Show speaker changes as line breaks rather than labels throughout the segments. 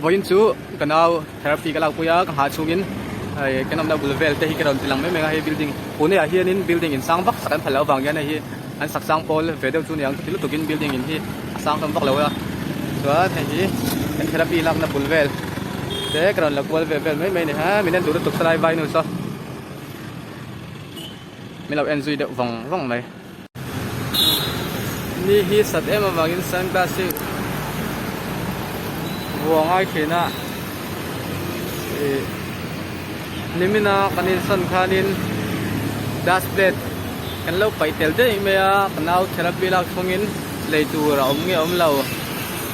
Vawiin chu ka nau therapy ka lakpui a, ka nghah chhungin hei kan awmna bul vel te hi ka rawn ti lang mai mai a, hei building Pune ah hianin building in sang vak sak an phal loh avang hian hei hi an sak sang pawl ve deuh chu niang chuti lutukin building in hi a sang hlawm vak lo a, chuan hei hi kan therapy lakna bul vel te ka rawn la kual ve vel mai mai a ni ha, min en duh lutuk salai vai nu saw min lo en zui deuh vawng vawng mai. Ni hi sat em avangin sunglass hi vuah ngai thin a ih nimina kan insawn khanin dust plate kan lo paih tel daih mai a ka nau therapy lak chhungin lei tur a awm nge awm lo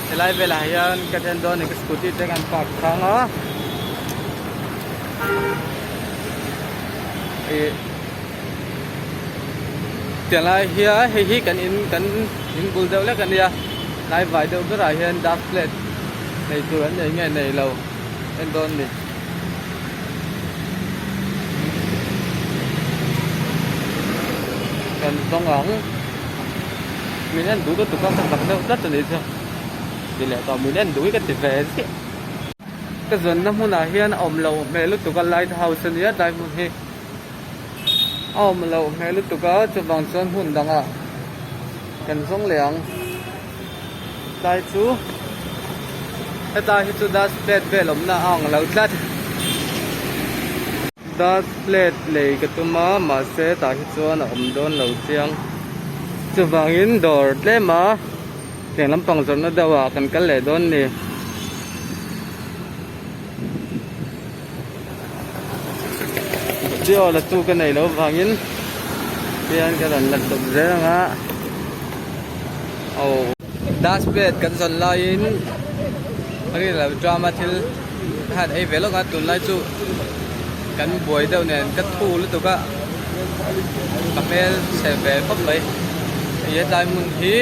helai velah hian ka then dawn a ni ka scooty te kan park khang a ih. Tiang lai hian hei hi kan in kan in bul deuh lek a nia tlai vai deuh berah hian dark plate nei tur an nei nge nei lo en dawn a ni. Kan zawng ang min en duh lutuk a ka zak deuh tlat a nih chu ti leh tawh min en duh hi ka ti ve ziah ka zawnna hmunah hian a awm loh hmel lutuk a light house a nia tlai hmun hi. A awm loh hmel lutuk a chuvang chuan hmun dangah kan zawng leh ang tlai chu hetlai hi chu dust plate vel awmna a ang lo tlat dust plate lei ka tum a mahse tah hi chuan a awm dawn lo chiang chuvangin dawr tlem a tiang lampang zawrhna deuh ah kan kal leh dawn a ni. Video la tu ka nei loh vangin hian ka rawn la chawp zel ang a aw dust plate kan zawn laiin a ri lo drama thil ka han ei ve lawk a tunlai chu kan buai deuh nen ka thu lutuk a ka hmel chhe ve khawp mai hei hetlai hmun hi.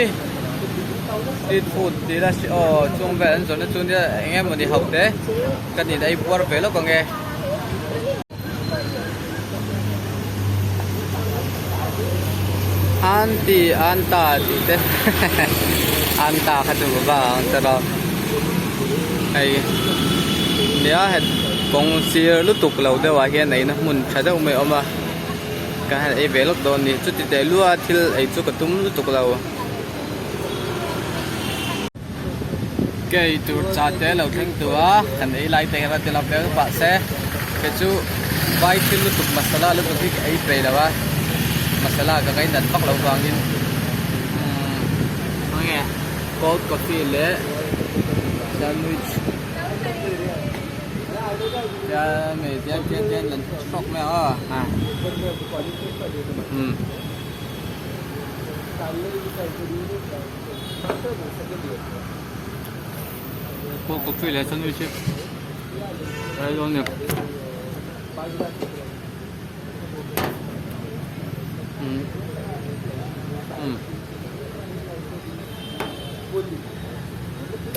Street food tih ila aw chung vel an zawrhna chu nia eng emaw ni ho te ka nin ei puar ve lawk ang e. Aunty anta tih te anta kha chu va ang ta lo hei nia het kawng sir lutuk lo deuh ah hian eina hmun tha deuh mai a awm a ka han ei ve lawk dawn a ni chuti teh lua thil ei chu ka tum lutuk lo. Kei tur cha te lo thleng tu a kan ei lai te kha ti lo vel pah se kei chu vai thil lutuk masala lutuk hi ka ei peih lo a masala ka ngainat vak loh vangin umm enge cold coffee leh sandwich tian tian tian an hrawk mai ang a umm. Cold coffee leh sandwich hi a ei dawn a ni umm umm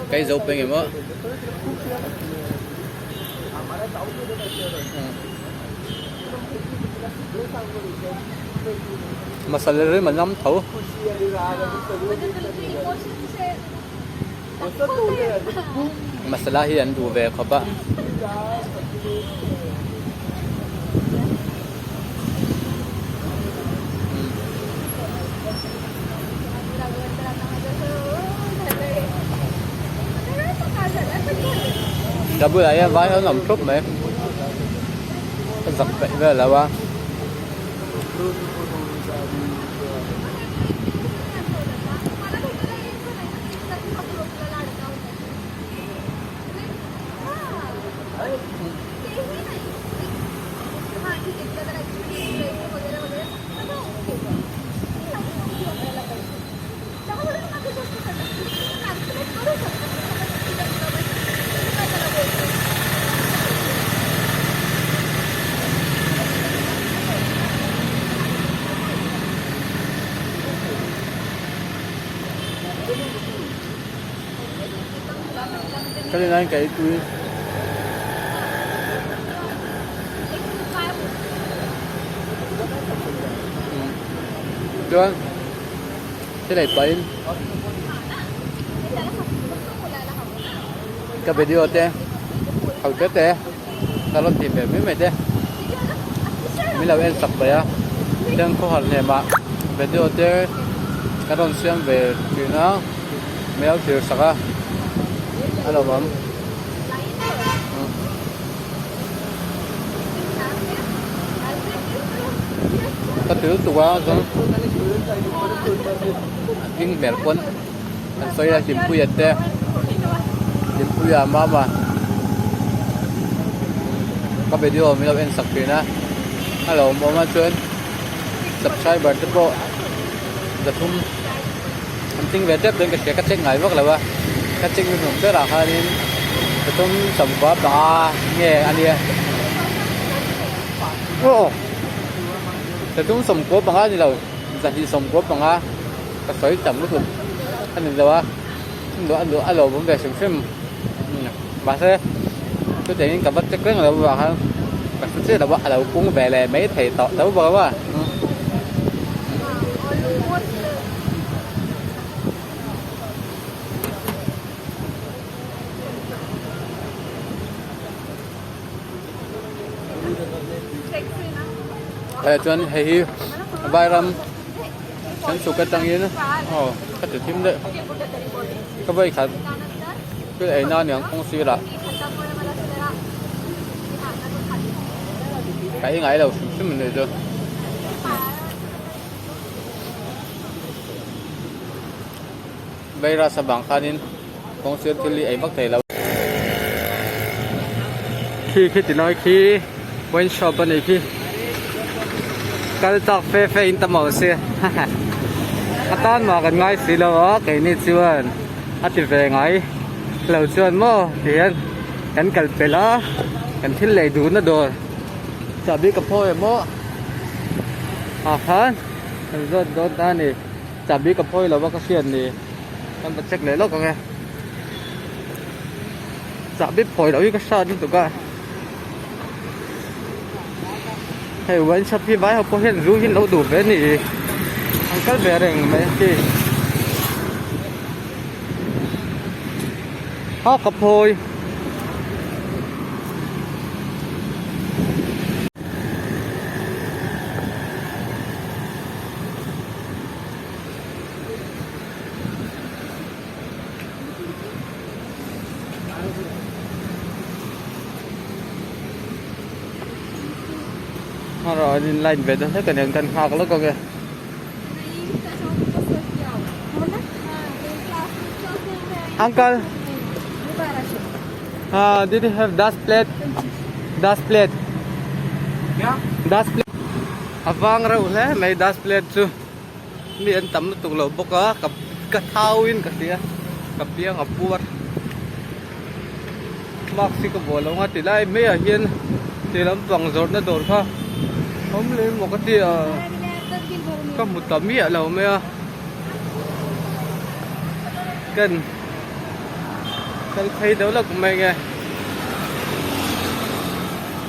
ka ei zo peng em aw Masala rim a nam tho. Masala hi an duh ve khawp a. Ka bulah hian vai ho an awm thup mai. Ka zak peih vel lo a. Ka rin aiin ka ei tui. Chuan thil ei pahin. Ka video te ho te te ka rawn tih ve mai mai te min lo en sak mai a chuan khawhar hnem ah video te ka rawn siam ve thin a min lo thlir sak a a lo awm. Ka ti lutuk a chuan a hming hmel pawn an sawi a Hlimpuia te Hlimpuia mama ka video min lo en sak thin a a lo awm awm a chuan subscriber te pawh zathum an ting ve tep dawn ka hria ka check ngai vak lo a ka check hnuhnawm berah khanin pathum sawmkua panga nge a nia aw pathum sawmkua panga a ni lo zahnih sawmkua panga ka sawi tam lutuk a ni lo a a lo awm ve hrim hrim mahse chutiangin ka va check reng lo avang khan ka hre chiah lo a a lo pung ve leh mai thei tawh tho bawk a. Hei chuan hei hi vairam kan chhuk atangin aw ka ti thim daih ka vawi khat thil ei na aniang kawng sirah ka ei ngai lo hrim hrim a nih chu. Virus avang khanin kawng sir thil hi ei vak thei lo. Khi khi ti lai khi wine shop a nih khi kal chak fe fe in tam awm sia a tan mah kan ngai si lo a keini chuan a ti ve ngai lo chuan maw ti hian kan kal pelh a kan thil lei duhna dawr chahbi ka phawi em aw ah khan kan zawt dawn ta a ni. Chahbi ka phawi lo va ka hriat ni kan va check leh lawk ang e chahbi phawi loh hi ka hrat lutuk a hei wine shop hi vai ho pawh hian zu hi an lo duh ve a ni an kal ve reng mai a khi a ka phawi. Hmarah an in line ve ta hlek a niang kan nghak lawk ang e. Uncle ah did you have dust plate dust plate dust plate A vang reuh hle mai dust plate chu mi an tam lutuk lo bawk a ka ka thau in ka hria ka piang a puar mask hi ka vuah lo ang a ti lai mai ah hian ti lampang zawrhna dawr kha awm leh emaw ka ti a ka hmu ta miah lo mai a ken kal phei deuh lawk mai nge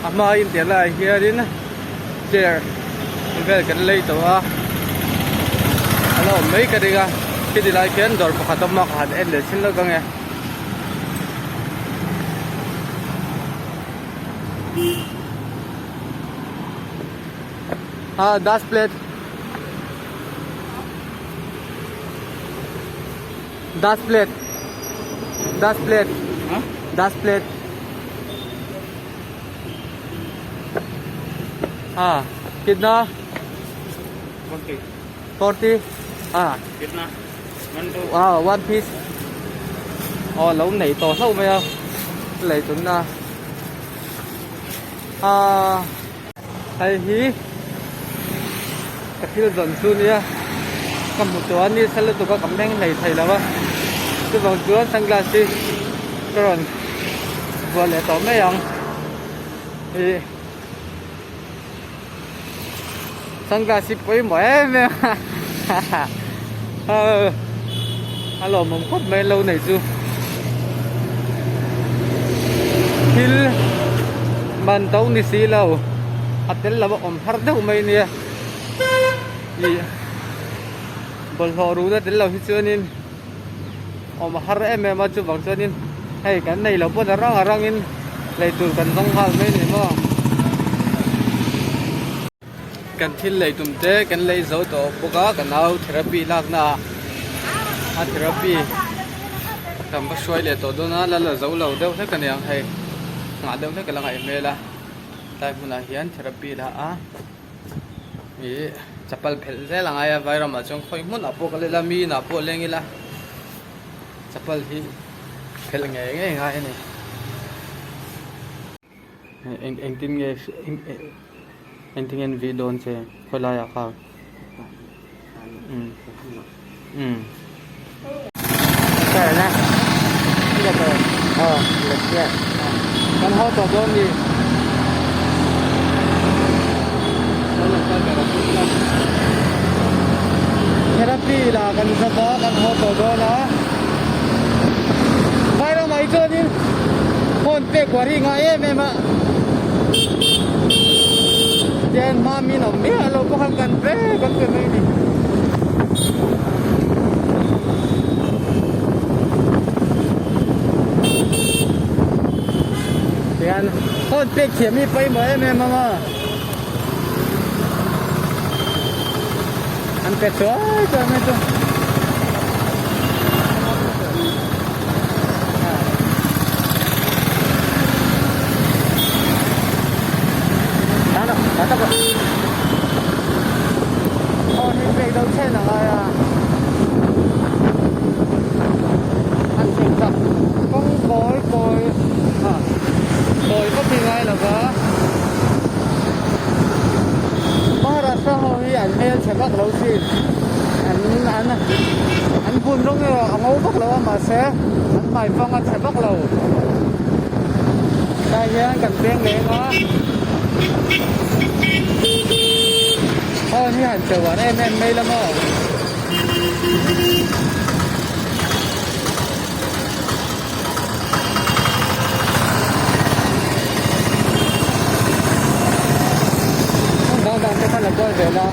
a hma in tih laiah hianin. Chair vel kan lei tawh a a la awm mai ka ring a khiti lai khian dawr pakhat awm a ka han en leh chin lawk ang e. Ah dust plate dust plate dust plate dust plate Ah, kitna?
40.
40? Ah.
Kitna? One two.
Ah, one piece. Oh, lo nei tawh hlauh mai a. Lei tunna. Ah, hei hi ka thil zawn chu nia. Ka hmu tawh a ni sa lutuk a ka meng hlei thei lo a. Chuvang chuan sunglass hi ka rawn vuah leh tawh mai ang. Ih sunglass hi pawimawh em em a a lawmawm khawp mai lo nei chu thil man to ni si lo a tel lo a awm har deuh mai nia ih bawlhhlawh ruhna tel lo hi chuanin awm a har em em a chuvang chuanin. Hei kan nei lo pawn a rang a rangin lei tur kan zawng nghal mai a ni maw. Kan thil lei tum te kan lei zo tawh bawk a, ka nau therapy lakna ah a therapy kan va hruai leh tawh dawn a, la la zo lo deuh hlek a niang hei nghah deuh hlek a la ngaih hmel a, tlai hmunah hian therapy la a ih chapal phelh zel a ngai a, vai ramah chuan khawi hmunah pawh kal ila mi inah pawh leng ila chapal hi phelh ngei ngei ngai a ni. Eng engtin nge engtin nge an vih dawn che khawi laiah kha umm kan haw tawh dawn ni therapy lah kan zap a kan haw tawh dawn a vairamah hi chuanin phone pek kuar hi ngai em em a tian hma min awm miah lo pawh khan kan ve kan pe mai a ni. Tian phone pek thiam hi pawimawh em em ang a an pe chuai chuai mai chu. Phone hi pek deuh chhen a ngai a an chhuk chak kawng kawi kawi a kawi vak hi ngai lo va Maharashtra ho hi an hmelchhe vak lo thin an an an bun rawng erawh a ngo vak lo a mahse an hmaifang a chhe vak lo tlai hian kan peng leng a aw ni han che war em em mai la maw. Dang dang te kha la kual vel a.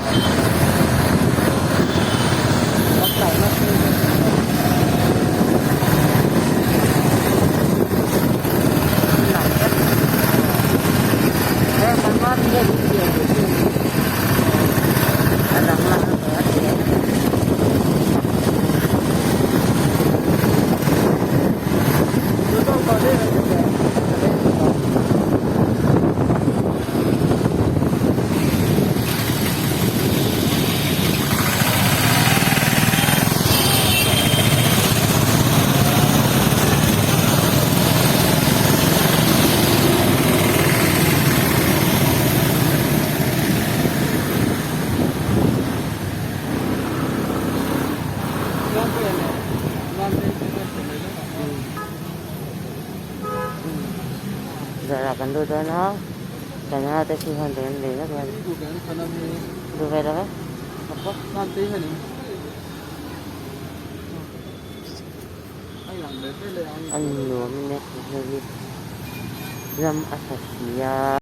Dawrah kan lut dawn a banana te khi hian dawr an lei vek mai duh ve lo e. A nuam in a hmu hi ram a tha si a.